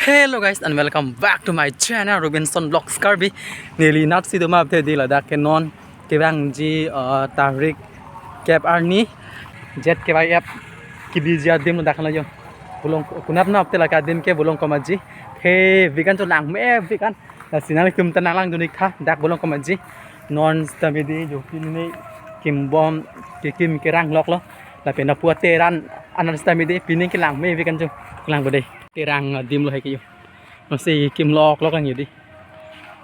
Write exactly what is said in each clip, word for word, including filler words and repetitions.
Hello guys and welcome back to my channel Robinson Vlogs Karbi. Neli natsi doma apte di ladak ke non kevangji, uh, tarik kep arni jet ke bai ep kebiji adim ladak lo yo. Bolong kunat na apte lake adim ke Bolong Komatji. He vikan cho langme vikan. Lasi nanglitum ta nanglangdun ik tha dak Bolong Komatji. Non sitame di jo pini kimbom kekim kerang loklo. Lapen apu ate ran anan sitame di pini kelangme vikan cho. Kelang bo dei. Terang adim lo hai ke yo. Masi kim lok lok ang yo di.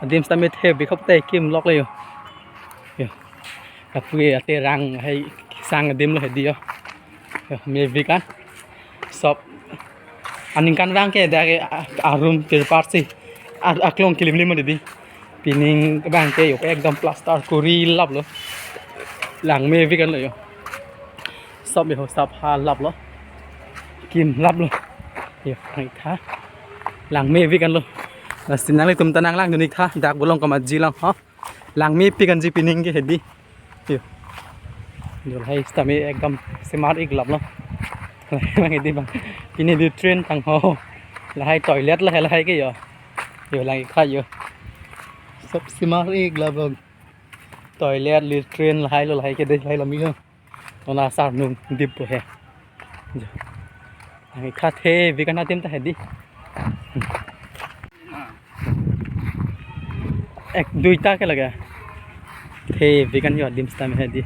Adim sitame the bikop te kim lok lo yo. Yo. Lapu ke ate rang hai sang adim lo hai di yo. Yo, me vikan. Sop. Aningkanvang ke dak ke a-, arum tirpar si. A-, aklong kilim lim di. Pini abang ke yo ekdom plaster kori lap lo. Langme vikan lo yo. Sop yo sop ha lap lo. Kim lap lo. Yo, hai tha. Langme vikan lo. Lasi nanglitum ta nanglangdun ik tha dak Bolong Komatji lang ha. Langme vikanji pini ke hedi. Yo. Yo lahai sitame ekdom semar ik lap lo. Bang hedi bang. Pini latrine tang ho. Lahai toilet lahai lahai ke yo. Yo lang ik tha yo. Sop semar ik lap lo. Toilet, latrine lahai lo lahai ke dei lahai lo mi ho. Ona sar nung dip po he. Jo. Ang khat he vikan adim ta hedi. Ek duita ke laga. He vikan yo adim sitame hedi.